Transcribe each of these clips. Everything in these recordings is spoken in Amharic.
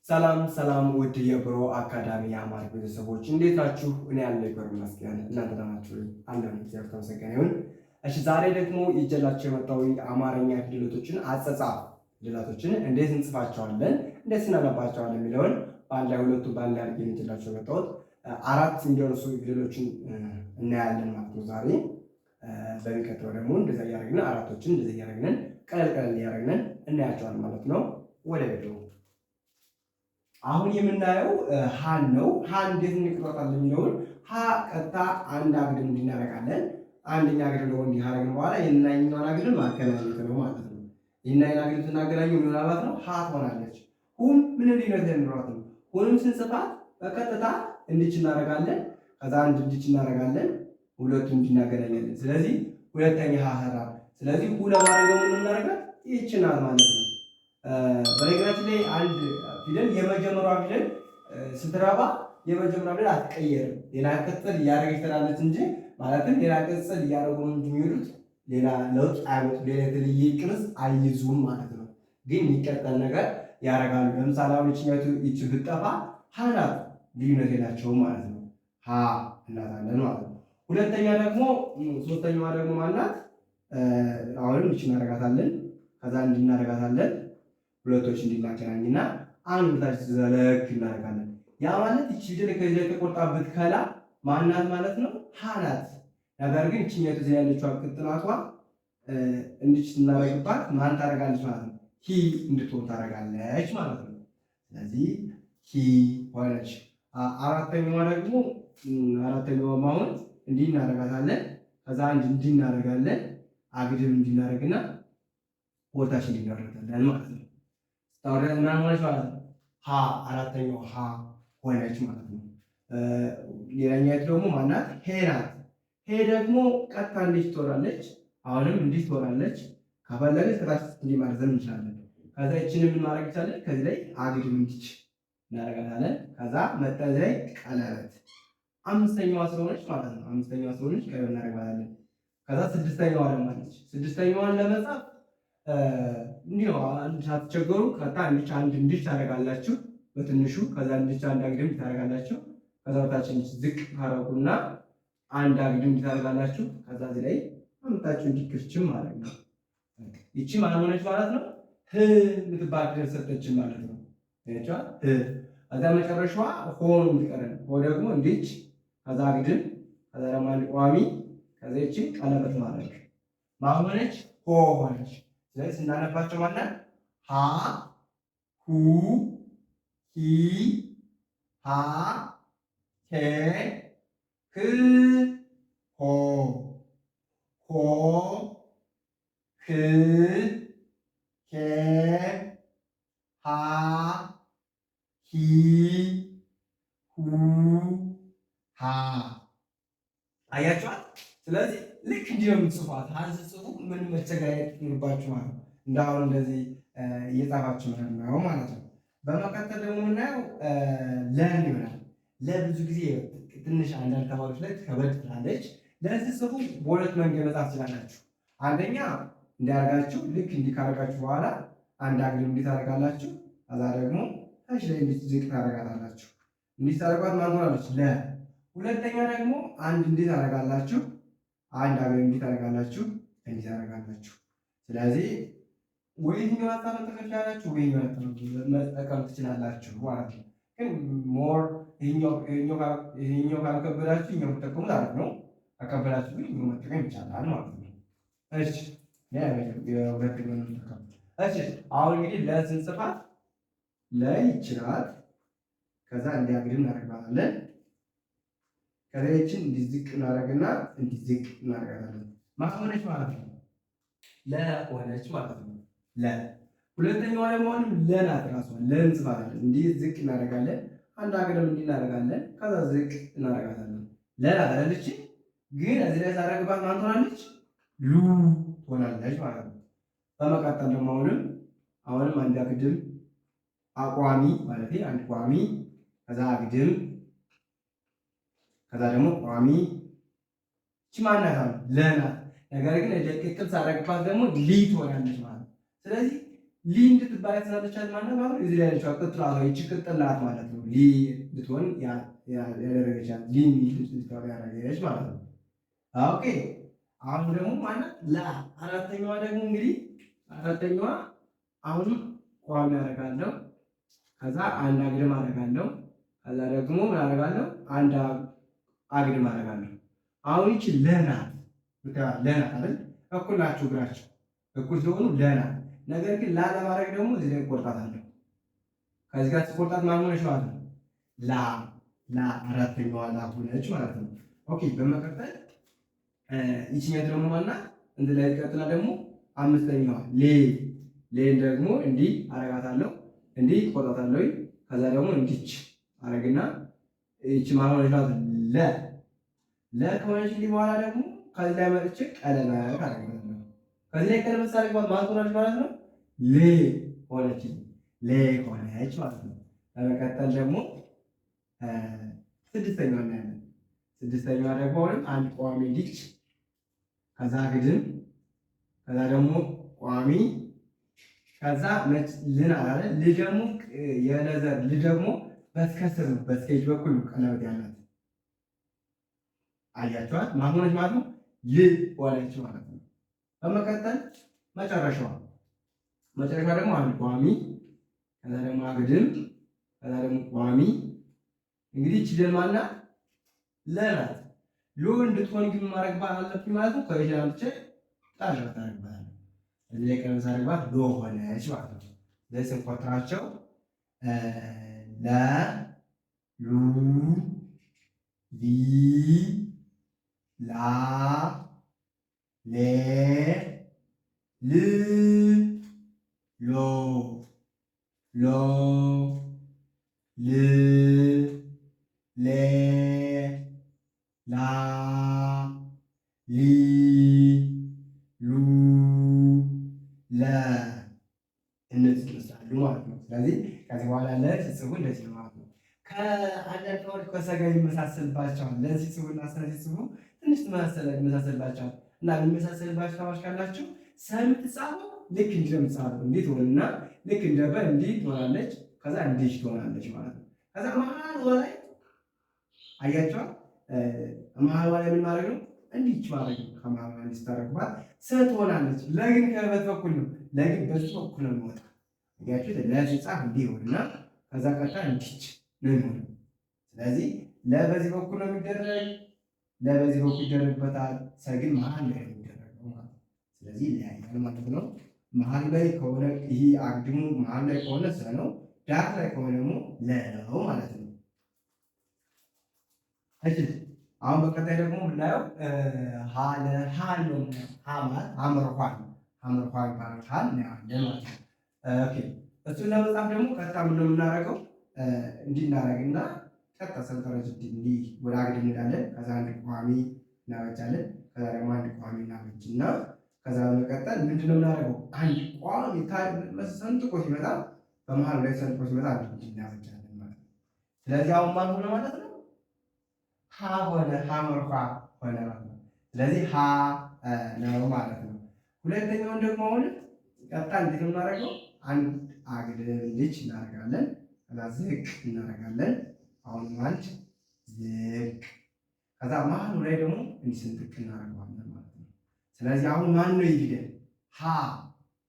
ሰላም ሰላም ውድ የብሮ አካዳሚ የአማርኛ ቤተሰቦች እንዴት ናችሁ? እኔ ያለው እግዚአብሔር ይመስገን፣ እናንተ ደህና ናችሁ? አለን እግዚአብሔር የተመሰገነ ይሁን። እሺ ዛሬ ደግሞ ይዤላችሁ የመጣው የአማርኛ ፊደላቶችን አጻጻፍ ፊደላቶችን እንዴት እንጽፋቸዋለን፣ እንዴት እናነባቸዋለን የሚለውን በአንድ ላይ ሁለቱ በአንድ ላይ አድርጌ ይዤላችሁ የመጣሁት አራት የሚደርሱ ፊደሎችን እናያለን ማለት ነው ዛሬ። በሚቀጥለው ደግሞ እንደዛ እያደረግን አራቶችን እንደዛ እያደረግን ቀለል ቀለል እያደረግን እናያቸዋለን ማለት ነው። ወደ ቪዲዮ አሁን የምናየው ሃን ነው። ሃን እንዴት እንቅረጣለን የሚለውን ሀ ቀጥታ አንድ አግድም እንዲናረጋለን። አንደኛ አግድም ደግሞ እንዲህ በኋላ የናኛውን አግድም ማገናኘት ነው ማለት ነው። የናኛውን አግድም ስናገናኘው ምን ማለት ነው? ሀ ትሆናለች። ሁም ምን ልዩነት የሚኖራት ነው? ሁንም ስንጽፋት በቀጥታ እንዲች እናደርጋለን። ከዛ አንድ እንዲች እናደርጋለን። ሁለቱ እንዲናገናኛለን። ስለዚህ ሁለተኛ ሀ ሰራ። ስለዚህ ሁ ለማድረግ ነው የምናደርጋት ይህች ናት ማለት ነው። በነገራችን ላይ አንድ ፊደል የመጀመሪያዋ ፊደል ስትረባ የመጀመሪያ ፊደል አትቀየርም። ሌላ ቅጽል እያደረገች ትላለች እንጂ ማለትም ሌላ ቅጽል እያደረጉ ነው እንጂ የሚሄዱት ሌላ ለውጥ አያመጡም። ሌላ የተለየ ቅርጽ አይይዙም ማለት ነው። ግን የሚቀጠል ነገር ያደርጋሉ። ለምሳሌ አሁን ይችኛቱ ይች ብትጠፋ ሀ ናት፣ ልዩነት የላቸውም ማለት ነው። ሀ እናታለን ማለት ነው። ሁለተኛ ደግሞ ሶስተኛዋ ደግሞ ማናት? አሁንም ይች እናደርጋታለን። ከዛ እንዲህ እናደርጋታለን። ሁለቶች እንዲናገናኝና አንድ ታች ዘለግ እናደርጋለን። ያ ማለት ይቺ ፊደል ከዚህ ላይ ተቆርጣበት ከላ ማናት ማለት ነው? ሀ ናት። ነገር ግን ይችኛቱ እዚህ ያለችው ቅጥናቷ እንዲች ስናደርግባት ማን ታደርጋለች ማለት ነው? ሂ እንድትሆን ታደርጋለች ማለት ነው። ስለዚህ ሂ ሆነች። አራተኛዋ ደግሞ አራተኛዋ አሁን እንዲህ እናደርጋታለን። ከዛ አንድ እንዲህ እናደርጋለን። አግድም እንዲህ እናደርግና ወደታች እንዲህ እናደርጋታለን ማለት ነው። ስታወርዳት ምን ሆነች ማለት ነው? ሀ አራተኛው ሀ ሆነች ማለት ነው። ሌላኛይቱ ደግሞ ማናት? ሄ ናት። ሄ ደግሞ ቀጥታ እንዲህ ትሆናለች። አሁንም እንዲህ ትሆናለች። ከፈለግን ከታች እንዲህ ማርዘም እንችላለን። ከዛ ይችንን ምን ማድረግ እንችላለን? ከዚህ ላይ አግድም እንዲች እናደርጋታለን። ከዛ መጠን ላይ ቀለበት አምስተኛዋ ስለሆነች ማለት ነው። አምስተኛዋ ስለሆነች ቀለበት እናደርጋታለን። ከዛ ስድስተኛዋ ደግሞ አለች። ስድስተኛዋን ለመጻፍ እንዲህ ነው። ሳትቸገሩ ቀጥታ እንዲች አንድ እንዲች ታደርጋላችሁ በትንሹ። ከዛ እንዲች አንድ አግድም ታደርጋላችሁ። ከዛ በታችን ዝቅ ታደርጉና አንድ አግድም ታደርጋላችሁ። ከዛ እዚህ ላይ አምጣችሁ እንዲክርችም ማለት ነው። ይቺ ማን ሆነች ማለት ነው? ህ የምትባል ፊደል ሰጠችን ማለት ነው። ህ ከዛ መጨረሻዋ ሆ ነው የምትቀረን። ሆ ደግሞ እንዲች ከዛ አግድም ከዛ ደግሞ አንድ ቋሚ ከዛ ይቺ ቀለበት ማድረግ ማን ሆነች? ሆ ሆነች። ስለዚህ ስናነባቸው ማለት ሀ ሁ ሂ ሃ ሄ ህ ሆ ሆ ህ ሄ ሃ ሂ ሁ ሃ አያችኋት። ስለዚህ ልክ እንዲህ ነው የምትጽፏት። ሀን ስትጽፉ ምን መቸገር አይኖርባችሁ ማለት ነው። እንደ አሁን እንደዚህ እየጻፋችሁ ነው ማለት ነው። በመቀጠል ደግሞ የምናየው ለን ይሆናል። ለብዙ ጊዜ ትንሽ አንዳንድ ተማሪዎች ላይ ከበድ ትላለች። ለን ስትጽፉ በሁለት መንገድ መጻፍ ትችላላችሁ። አንደኛ እንዲያደርጋችሁ ልክ እንዲህ ካደረጋችሁ በኋላ አንድ አግድም እንዲህ ታደርጋላችሁ። ከዛ ደግሞ ታች ላይ እንዲህ ዝቅ ታደርጋታላችሁ። እንዲህ ታደርጓት ማን ትሆናለች? ለ። ሁለተኛ ደግሞ አንድ እንዲህ ታደርጋላችሁ፣ አንድ አግድም እንዲህ ታደርጋላችሁ፣ እንዲህ ታደርጋላችሁ። ስለዚህ ወይ ይሄኛው ሀሳብ መጠቀም ትችላላችሁ፣ ወይ ይሄኛው መጠቀም ትችላላችሁ ማለት ነው። ግን more ይሄኛው ካልከበዳችሁ ይሄኛው ብትጠቀሙት አሪፍ ነው። ከከበዳችሁ ግን ይሄኛው መጠቀም ይቻላል ማለት ነው። እሺ የሁለተኛው ነው የምንጠቀመው። እሺ አሁን እንግዲህ ለ ስንጽፋት ለ ይችላል። ከዛ እንዲያግድም እናደርግባታለን። ከዛ ይችን እንዲዝቅ እናደርግና እንዲዝቅ እናደርጋታለን። ማን ሆነች ማለት ነው? ለ ሆነች ማለት ነው። ለ ሁለተኛዋ ደግሞ አሁንም ለ ናት። ራሷ ለ እንጽፋታለን። እንዲህ ዝቅ እናደርጋለን። አንድ አግድም እንዲህ እናደርጋለን። ከዛ ዝቅ እናደርጋታለን። ለ ናት አይደለች? ግን እዚህ ላይ ሳደርግባት ማን ትሆናለች? ሉ ትሆናለች ማለት ነው። በመቀጠል ደግሞ አሁንም አሁንም አንድ አግድም አቋሚ ማለት አንድ ቋሚ ከዛ አግድም ከዛ ደግሞ ቋሚ እቺ ማናት? አሁን ለ ናት። ነገር ግን ቅጥል ሳደርግባት ደግሞ ሊ ትሆናለች ማለት ነው። ስለዚህ ሊ እንድትባል የተሳለቻት ማለት ነው። እዚህ ላይ ያለችው ቅጥላቷ ይቺ ቅጥላት ማለት ነው። ሊ እንድትሆን ያደረገቻት ሊ እንድትሆን ያደረገች ማለት ነው። Okay አሁን ደግሞ ማለት ላ አራተኛዋ ደግሞ እንግዲህ አራተኛዋ አሁንም ቋሚ አደርጋለሁ። ከዛ አንድ አግድም አደርጋለሁ። ከዛ ደግሞ ምን አደርጋለሁ? አንድ አግድም አደርጋለሁ። አሁን ይቺ ለናት ለናት አይደል? እኩል ናቸው እግራቸው እኩል ሲሆኑ ለናት። ነገር ግን ላ ለማድረግ ደግሞ እዚህ ላይ ቆርጣታለሁ። ከዚህ ጋር ስቆርጣት ማን ሆነች ማለት ነው? ላ ላ አራተኛዋ ላ ሆነች ማለት ነው። Okay በመቀጠል ይችኛው ደግሞ ማናት? እንትን ላይ ቀጥላ ደግሞ አምስተኛዋ ሌ ሌን ደግሞ እንዲህ አረጋታለሁ፣ እንዲህ ቆርጣታለሁ። ከዛ ደግሞ እንዲች አረግና ይቺ ማን ሆነች ማለት ነው? ለ ለ ከሆነች በኋላ ደግሞ ከዚህ ላይ መጥቼ ቀለበት አደርግበታለሁ። ከዚህ ላይ ቀለበት ሳደርግባት ማን ሆነች ማለት ነው? ሌ ሆነች፣ ሌ ሆነች ማለት ነው። በመቀጠል ደግሞ ስድስተኛዋ እናያለን። ስድስተኛዋ ደግሞ አሁንም አንድ ቋሚ ልጅ ከዛ ግድም ከዛ ደግሞ ቋሚ ከዛ ልን አላለ ል ደግሞ የለዘር ል ደግሞ በስከስር በስኬጅ በኩል ቀለበት ያላት አያቸዋት ማን ሆነች ማለት ነው? ል ሆነች ማለት ነው። በመቀጠል መጨረሻዋ መጨረሻዋ ደግሞ አንድ ቋሚ ከዛ ደግሞ አግድም ከዛ ደግሞ ቋሚ። እንግዲህ እቺ ደል ማናት? ለናት ሎ እንድትሆን ግን ማድረግ አለብኝ ማለት ነው። ከዚህ አምጥቼ ጣል ታደርግባታለህ። እዚህ ላይ ቀለበት ሳደርግባት ሎ ሆነች ማለት ነው። ስለዚህ ስንቆጥራቸው ለ ሉ ሊ ላ ሌ ል ሎ ሎ ል ሌ ላ ሊ ሉ ለ እነዚህ ይመስላሉ ማለት ነው። ስለዚህ ከዚህ በኋላ ለ ሲጽፉ እንደዚህ ነው ማለት ነው። ከአንዳንድ ተማሪዎች ከሰ ጋር ይመሳሰልባቸዋል። ለ ሲጽፉ እና ሰ ሲጽፉ ትንሽ ይመሳሰልባቸዋል እና የሚመሳሰልባቸው ተማሪዎች ካላችሁ ሰ የምትጻፈው ልክ እንዲህ ነው የምትጻፈው። እንዲህ ትሆንና ልክ እንደ በ እንዲህ ትሆናለች። ከዛ እንዲህ ትሆናለች ማለት ነው። ከዛ መሀል ላይ አያቸዋል። መሀሏ ላይ ምን ማድረግ ነው? እንዲች ማድረግ ነው። ከመሀሏ ላይ ስታደርግባት ሰ ትሆናለች። ለግን ከበት በኩል ነው። ለግን በዚህ በኩል ነው የሚወጣ። አያችሁት? ለ ሲጻፍ እንዲህ ይሆንና ከዛ ቀጥታ እንዲች ነው የሚሆነው። ስለዚህ ለ በዚህ በኩል ነው የሚደረግ፣ ለ በዚህ በኩል ይደረግበታል። ሰ ግን መሀል ላይ ነው የሚደረገው ማለት ነው። ስለዚህ ይለያያል ማለት ነው። መሀል ላይ ከሆነ ይሄ አግድሙ መሀል ላይ ከሆነ ሰ ነው። ዳር ላይ ከሆነ ደግሞ ለ ነው ማለት ነው። እሺ አሁን በቀጣይ ደግሞ የምናየው ሀ ለ ሀ ነው የምናየው። ሀ ማለት ሐመር ኋ ነው። ሐመር ኋ ይባላል። ሀ እናየዋለን ማለት ነው። Okay እሱን ለመጻፍ ደግሞ ቀጥታ ምንድን ነው የምናደርገው? እንዲህ እናደርግና ቀጥታ ሰንጠረዥ እንዲህ ወደ አግድም እንሄዳለን። ከዛ አንድ ቋሚ እናበጃለን። ከዛ ደግሞ አንድ ቋሚ እናበጅና ከዛ በመቀጠል ምንድን ነው የምናደርገው? አንድ ቋሚ ሰንጥቆ ሲመጣ በመሀሉ ላይ ሰንጥቆ ሲመጣ አንድ እንዲህ እናበጃለን ማለት ነው። ስለዚህ አሁን ማን ሆነ ማለት ነው? ሀ ሆነ። ሐመር ኋ ሆነ ማለት ነው። ስለዚህ ሀ ነው ማለት ነው። ሁለተኛውን ደግሞ አሁን ቀጥታ እንዴት ነው የምናደርገው? አንድ አግድም ልጅ እናደርጋለን። ከዛ ዝቅ እናደርጋለን። አሁንም አንድ ዝቅ፣ ከዛ መሀሉ ላይ ደግሞ እንዲህ ስንጥቅ እናደርገዋለን ማለት ነው። ስለዚህ አሁን ማን ነው ይፊደል? ሀ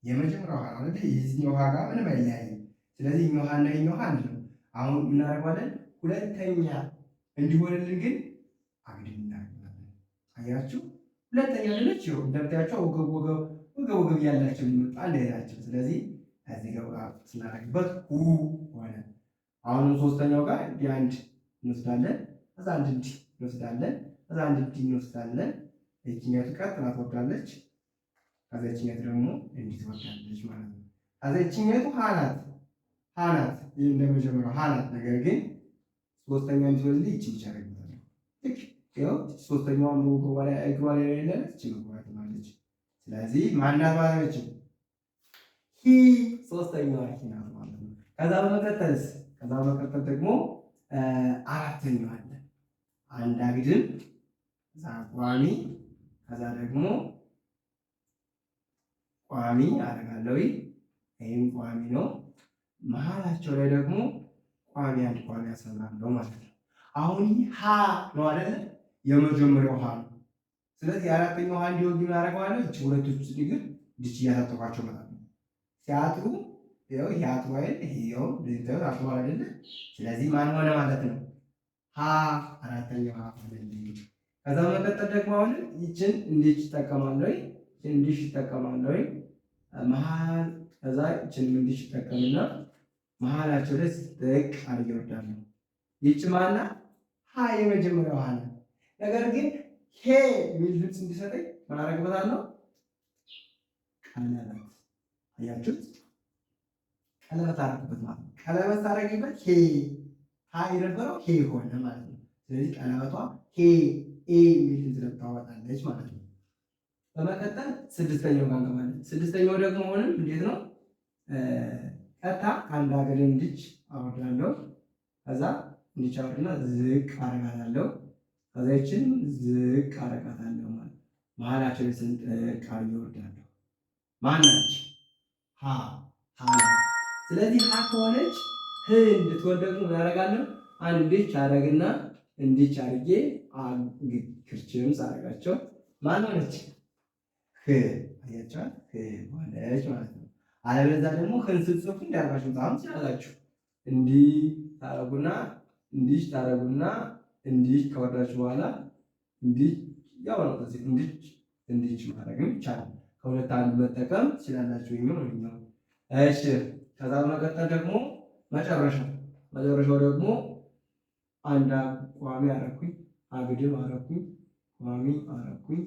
የመጀመሪያው ሀ ነው። የዚህኛው ሀ ጋር ምንም አይለያይም። ስለዚህ ይኸኛው ሀ እና ይኸኛው ሀ አንድ ነው። አሁን እናደርገዋለን ሁለተኛ እንዲሆንልን ግን አግድም እናደርጋለን። አያችሁ ሁለተኛ ልጆች ይኸው እንደምታያቸው ወገብ ወገብ ወገብ ወገብ ያላቸው የሚመጡ አንድ አይነት ናቸው። ስለዚህ እዚህ ጋር ስናደርግበት ሁ ሆነ። አሁንም ሶስተኛው ጋር እንዲህ አንድ እንወስዳለን፣ ከዛ አንድ እንዲህ እንወስዳለን፣ ከዛ አንድ እንዲህ እንወስዳለን። ይችኛቱ ቀጥላ ትወርዳለች፣ ከዛ ይችኛቱ ደግሞ እንዲህ ትወርዳለች ማለት ነው። ከዛ ይችኛቱ ሀ ናት፣ ሀ ናት። ይህ እንደመጀመሪያው ሀ ናት። ነገር ግን ሶስተኛ እንዲሆንልኝ ይቺ ብቻ አደርግበታለሁ። ልክ ይኸው ሶስተኛዋ እግሯ ላይ ያለች ይቺ እግሯ ትሆናለች። ስለዚህ ማናት ማለት ነው? ሂ ሶስተኛዋ ሂ ናት ማለት ነው። ከዛ በመቀጠልስ ከዛ በመቀጠል ደግሞ አራተኛዋ አለ። አንድ አግድም ከዛ ቋሚ ከዛ ደግሞ ቋሚ አደርጋለሁ። ይህም ቋሚ ነው። መሀላቸው ላይ ደግሞ ቋሚ አንድ ቋሚ አሰምራለሁ ማለት ነው። አሁን ይህ ሀ ነው አይደለ? የመጀመሪያው ሀ ነው። ስለዚህ የአራተኛው ሀ እንዲወግ ምን አደርገዋለሁ? እቺ ሁለቶች ግን ድች እያሳጠሯቸው ማለት ነው። ሲያጥሩ ይኸው ይሄ አጥሩ አይደል? ይሄው እንደዚህ አጥሩ አይደለ? ስለዚህ ማን ሆነ ማለት ነው? ሀ አራተኛው ሀ ሆነልኝ። ከዛ በመቀጠል ደግሞ አሁን ይችን እንዲች እጠቀማለሁ፣ ይችን እንዲች እጠቀማለሁ መሀል ከዛ ይችን እንዲች እጠቀምና መሀላቸው ላይ ጥቅ አድርጌ እወርዳለሁ። ይች ማና ሀ የመጀመሪያው ሀ ነው። ነገር ግን ሄ የሚል ድምፅ እንዲሰጠኝ ምን አደርግበታለሁ? ቀለበት አያችሁት? ቀለበት አደረግበት ማለት ነው። ቀለበት ሳደርግበት ሄ ሀ የነበረው ሄ ሆነ ማለት ነው። ስለዚህ ቀለበቷ ሄ ኤ የሚል ድምፅ ታወጣለች ማለት ነው። በመቀጠል ስድስተኛው ጋር እንገባለን። ስድስተኛው ደግሞ አሁንም እንዴት ነው? ቀጥታ አንድ ሀገር እንዲች አወርዳለሁ። ከዛ እንዲች አወርድና ዝቅ አረጋታለሁ። ከዛ ይችን ዝቅ አረጋታለሁ ማለት መሀላቸው ላይ ስንጥቅ አድርጌ እወርዳለሁ። ማናች ሀ ሀ። ስለዚህ ሀ ከሆነች ህ እንድትሆን ደግሞ ምን አደርጋለሁ? አንድ እንዲች አረግና እንዲች አድርጌ ክርችም ሳረጋቸው ማን ሆነች? ህ አያቸዋል። ህ ሆነች ማለት ነው። አለበለዚያ ደግሞ ህን ስትጽፉ እንዲያርጋችሁ መጻፍ ትችላላችሁ። እንዲህ ታረጉና እንዲህ ታረጉና እንዲህ ከወረዳችሁ በኋላ እንዲህ ያው ነው። እዚህ እንዲህ እንዲህ ማድረግም ይቻላል። ከሁለት አንዱ መጠቀም ትችላላችሁ። ይሄኛው ነው። እሺ ከዛ በመቀጠል ደግሞ መጨረሻው ደግሞ አንድ ቋሚ አረኩኝ፣ አግድም አረኩኝ፣ ቋሚ አረኩኝ።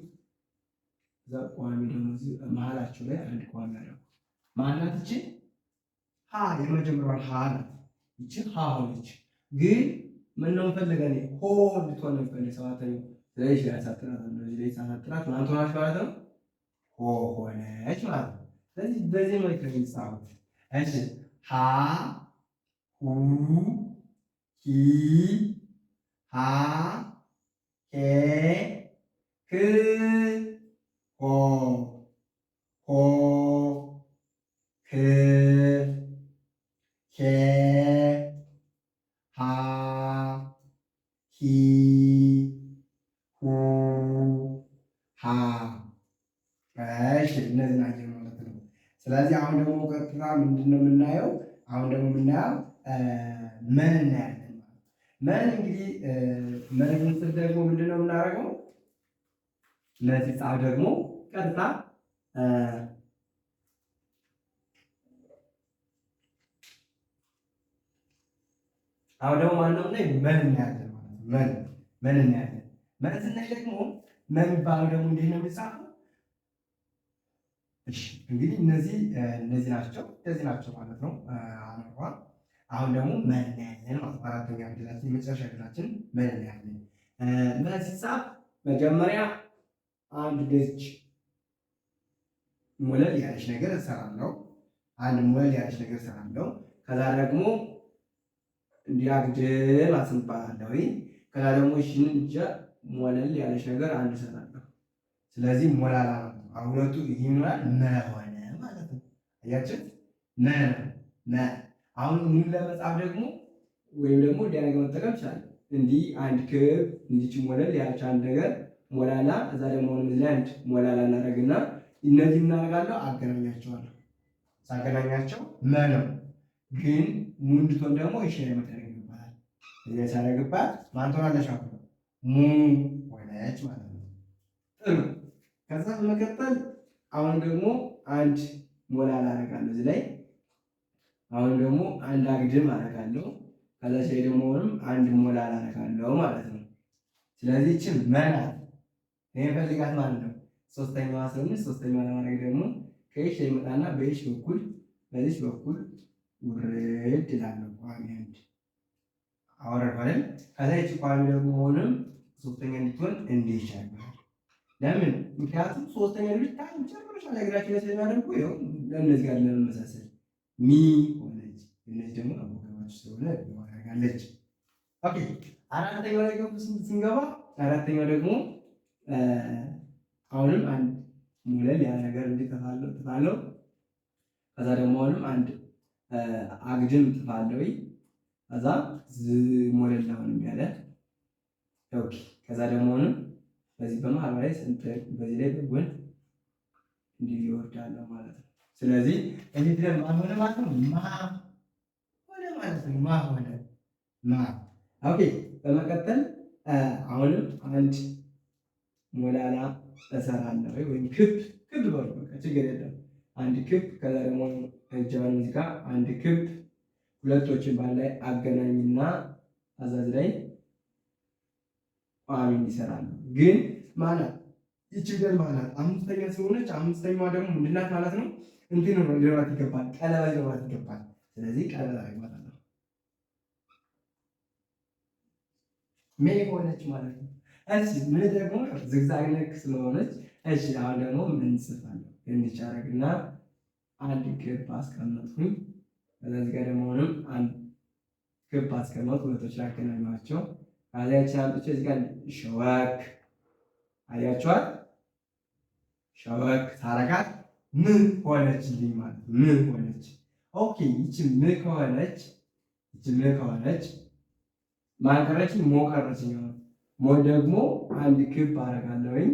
እዛ ቋሚ ደግሞ መሀላቸው ላይ አንድ ቋሚ አረኩኝ። ማናት እቺ? ሀ የመጀመሪያዋን ሀ ናት። ይቺ ሀ ሆነች። ግን ምን ነው የምፈልገው እኔ ሆ እንድትሆን ነው የምፈልግ ሰባተኛው። ስለዚህ ያሳጥራት እንደዚህ ላይ ሳሳጥራት ማን ትሆናለች ማለት ነው? ሆ ሆነች ማለት ነው። ስለዚህ በዚህ መልክ ነው የሚጻፉት። እሺ ሀ ሁ ሂ ሃ ሄ ህ ሆ ሆ ህ ሄ ሃ ሂ ሁ ሃ። እሺ እነዚህ ናቸው ማለት ነው። ስለዚህ አሁን ደግሞ ቀጥታ ምንድን ነው የምናየው? አሁን ደግሞ የምናየው መን እናያለን ማለት ነው። መን እንግዲህ መን ስንጽፍ ደግሞ ምንድን ነው የምናደርገው? መ ሲጻፍ ደግሞ ቀጥታ አሁን ደግሞ ማነው የምናየው? መን እናያለን ማለት ነው። መን መን እናያለን። መን ስናይ ደግሞ መ የሚባለው ደግሞ እንዴት ነው የሚጻፈው? እሺ እንግዲህ እነዚህ ናቸው እነዚህ ናቸው ማለት ነው። አመሯ አሁን ደግሞ መን እናያለን ማለት ነው። አራተኛ ፊደላችን የመጨረሻ ፊደላችን መን እናያለን። መ ሲጻፍ መጀመሪያ አንድ ልጅ ሞለል ያለች ነገር እሰራለሁ። አንድ ሞለል ያለች ነገር እሰራለሁ። ከዛ ደግሞ እንዲያግድም አስንባለሁ። ከዛ ደግሞ እሺን እንጃ ሞለል ያለች ነገር አንድ እሰራለሁ። ስለዚህ ሞላላ ነው። አሁን ሁለቱ ይሆናል መ ሆነ ማለት ነው። አያችሁት? መ መ። አሁን ሙሉ ለመጻፍ ደግሞ ወይም ደግሞ እንዲያ ነገር መጠቀም ይችላል። እንዲህ አንድ ክብ እንዲች ሞለል ያለች አንድ ነገር ሞላላ፣ እዛ ደግሞ አሁንም እዚህ ላይ አንድ ሞላላ እናደርግና እነዚህ ምን አደርጋለሁ? አገናኛቸዋለሁ። ሳገናኛቸው መ ነው። ግን ሙ እንድትሆን ደግሞ እሺ ላይ መደረግ ይገባታል። እዚህ ሳደርግባት ማን ትሆናለች ማለት ነው? ሙ ሆነች ማለት ነው። ጥሩ። ከዛ በመቀጠል አሁን ደግሞ አንድ ሞላላ አደርጋለሁ እዚህ ላይ። አሁን ደግሞ አንድ አግድም አደርጋለሁ። ከዛ ላይ ደግሞ አሁንም አንድ ሞላላ አደርጋለሁ ማለት ነው። ስለዚህ ይህች መ ናት። እኔ የምፈልጋት ማለት ነው ሶስተኛዋ ስለሆነች ሶስተኛዋ ለማድረግ ደግሞ ከይሽ ላይ ይመጣና በይሽ በኩል በዚች በኩል ውርድ እላለሁ። ቋሚ አንድ አወረድኩ አይደል? ከዛ ይቺ ቋሚ ደግሞ አሁንም ሶስተኛ እንድትሆን እንዲህ ይቻላል። ለምን? ምክንያቱም ሶስተኛ ልጅ ታም መጨረሻ ላይ እግራቸው ላይ ስለሚያደርጉ ይኸው ለእነዚህ ጋር ለመመሳሰል ሚ ሆነች። እነዚህ ደግሞ አቦገባቸው ስለሆነ ያደርጋለች። okay አራተኛው ላይ ስንገባ አራተኛው ደግሞ አሁንም አንድ ሞለል ያለ ነገር እንዲጠፋለው ጥፋለው። ከዛ ደግሞ አሁንም አንድ አግድም ጥፋለሁ። ከዛ ሞለል አሁንም ያለ okay። ከዛ ደግሞ አሁንም በዚህ በመሀል ላይ ስንጥቅ በዚህ ላይ በጎን እንዲህ ይወርዳል ማለት ነው። ስለዚህ እዚህ ፊደል ማን ሆነ ማለት ነው? ማ ሆነ ማለት ነው። ማ ሆነ ማ። okay። በመቀጠል አሁንም አንድ ሞላላ እሰራለሁ ወይም ክብ ክብ በሉ በቃ ችግር የለም። አንድ ክብ ከዛ ደግሞ እጃውን እዚህ ጋር አንድ ክብ ሁለቶችን ባንድ ላይ አገናኝና አዛዝ ላይ ቋሚ ይሰራሉ። ግን ማለት ይቺ ፊደል ማለት አምስተኛ ስለሆነች አምስተኛዋ ደግሞ ምንድናት ማለት ነው? እንትን ነው ሊኖራት ይገባል፣ ቀለበት ሊኖራት ይገባል። ስለዚህ ቀለበት አደርግባታለሁ። ሜ ሆነች ማለት ነው። እሺ ምን ደግሞ zigzag ነክ ስለሆነች እሺ አሁን ደግሞ ምን ጽፋለሁ? እንዲቻረግና አንድ ክብ አስቀመጥኩኝ። ከዛ እዚህ ጋር ደግሞ አሁንም አንድ ክብ አስቀመጥኩ። ሁለቶች ላይ አገናኟቸው። ከዚያ ይችን አምጥቼ እዚህ ጋር ሸወክ አያችኋት? ሸወክ ሳረጋት ም ሆነችልኝ ማለት ነው። ም ሆነች። okay ይቺ ም ከሆነች ይቺ ም ከሆነች ማን ቀረችኝ? ሞ ቀረችኝ። ሞ ደግሞ አንድ ክብ አደርጋለሁኝ።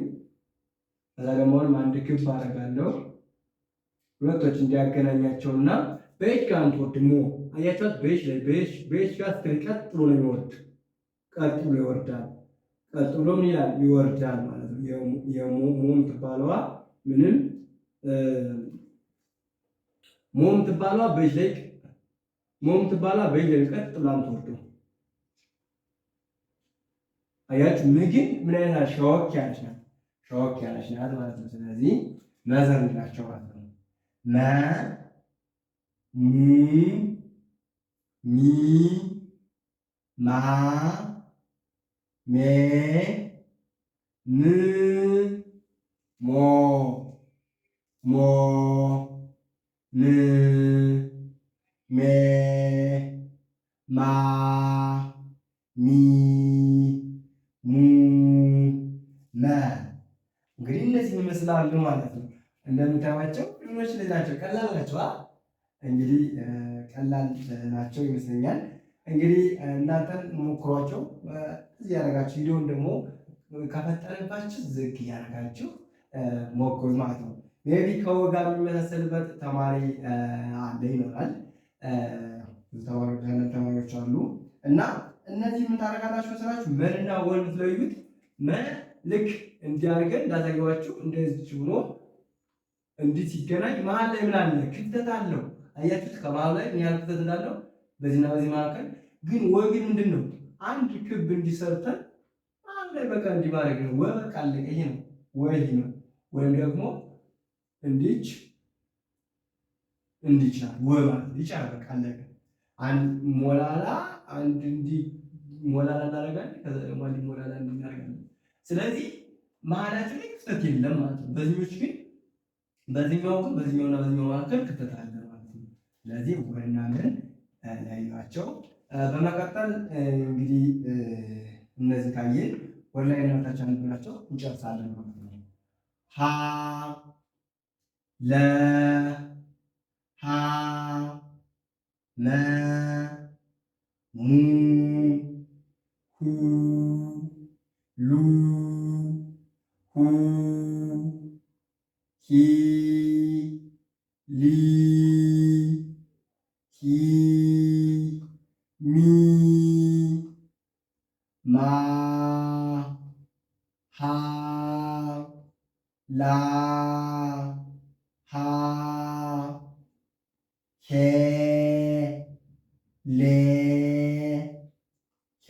ከዛ ደግሞ አሁንም አንድ ክብ አደርጋለሁ። ሁለቶች እንዲያገናኛቸውና በ H ጋር እንትወርድ ሞ አያችኋት? በ H ላይ በ H ጋር ስትል ቀጥ ብሎ ነው የሚወርድ። ቀጥ ብሎ ይወርዳል። ቀጥ ብሎ ምን ይላል? ይወርዳል ማለት ነው። የሞ የምትባለዋ ምንም ሞ የምትባለዋ በ H ላይ ሞ የምትባለዋ በ H ላይ ቀጥ ብላ የምትወርደው አያችሁ። ምግብ ምን አይነት ሸወክ ያለች ናት፣ ሸወክ ያለች ናት ማለት ነው። ስለዚህ መዘር እንላቸው ማለት ነው። መ ሙ ሚ ማ ሜ ም ሞ ሞ ም ሜ ማ ሚ ሙ መ እንግዲህ እነዚህ ይመስላሉ ማለት ነው። እንደምታዩቸው ፊደሎች እንደዚህ ናቸው። ቀላል ናቸው። እንግዲህ ቀላል ናቸው ይመስለኛል። እንግዲህ እናንተን ሞክሯቸው። እዚህ ያደረጋችሁ ቪዲዮን ደግሞ ከፈጠረባችሁ ዝግ እያደረጋችሁ ሞክሩት ማለት ነው። maybe ከወ ጋር የሚመሳሰልበት ተማሪ አለ ይኖራል። ተማሪዎች አሉ እና እነዚህ ምን ታደርጋላችሁ መሰላችሁ? መንና ወን የምትለዩት መ ልክ እንዲያርገን እንዳሳየኋችሁ እንደዚህ ሆኖ እንዲህ ሲገናኝ መሀል ላይ ምን አለ? ክፍተት አለው። አያችሁት? ከመሀል ላይ ምን ያህል ክፍተት እንዳለው በዚህና በዚህ መካከል። ግን ወ ግን ምንድን ነው? አንድ ክብ እንዲሰርተን መሀል ላይ በቃ እንዲህ ማድረግ ነው። ወ በቃ አለቀ። ይሄ ነው ወ፣ ይሄ ነው። ወይም ደግሞ እንዲች እንዲች ናት ወ ማለት ይጫ በቃ አለቀ። አንድ ሞላላ አንድ እንዲህ ሞላላ እናደርጋለን። ከዛ ደግሞ አንድ ሞላላ እናደርጋለን። ስለዚህ መሀላቸው ላይ ክፍተት የለም ማለት ነው። በዚህኞች ግን በዚህኛው ግን በዚህኛውና በዚህኛው መካከል ክፍተት አለ ማለት ነው። ስለዚህ ወና ምን ለያዩዋቸው። በመቀጠል እንግዲህ እነዚህ ካየን ወደ ላይ እና ወደታች አንብበናቸው እንጨርሳለን ማለት ነው። ሀ ለ ሀ መ ሙ ሁ ሉ ሁ ሂ ሊ ሂ ሚ ማ ሃ ላ ሃ ሄ ሌ ሄ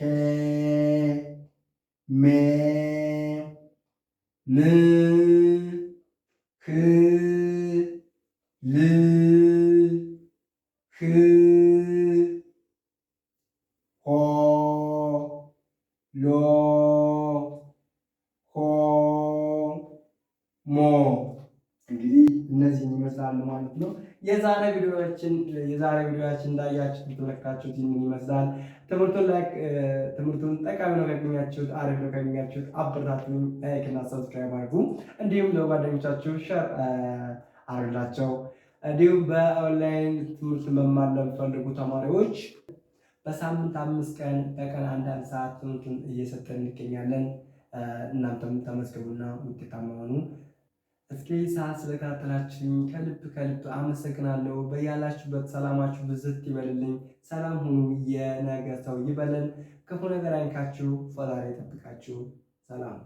ሜ ም ህ ል ህ ሆ ሎ ሆ ሞ እንግዲህ እነዚህን ይመስላሉ ማለት ነው። የዛሬ ቪዲዮችን እንዳያችሁት ተመለከታችሁት ይህንን ይመስላል። ትምህርቱን like ትምህርቱን ጠቃሚ ነው ካገኛችሁት፣ አሪፍ ነው ካገኛችሁት አበረታቱኝ። like እና subscribe አድርጉ። እንዲሁም ለጓደኞቻችሁ share አድርጉላቸው። እንዲሁም በኦንላይን ትምህርት መማር ለሚፈልጉ ተማሪዎች በሳምንት 5 ቀን በቀን አንዳንድ ሰዓት ትምህርቱን እየሰጠን እንገኛለን። እናንተም ተመዝገቡና ውጤታማ ሁኑ። እስኪ ሰዓት ስለተከታተላችሁኝ ከልብ ከልብ አመሰግናለሁ። በያላችሁበት ሰላማችሁ ብዝት ይበልልኝ። ሰላም ሁኑ። የነገ ሰው ይበለን። ክፉ ነገር አይንካችሁ። ፈጣሪ ይጠብቃችሁ። ሰላም።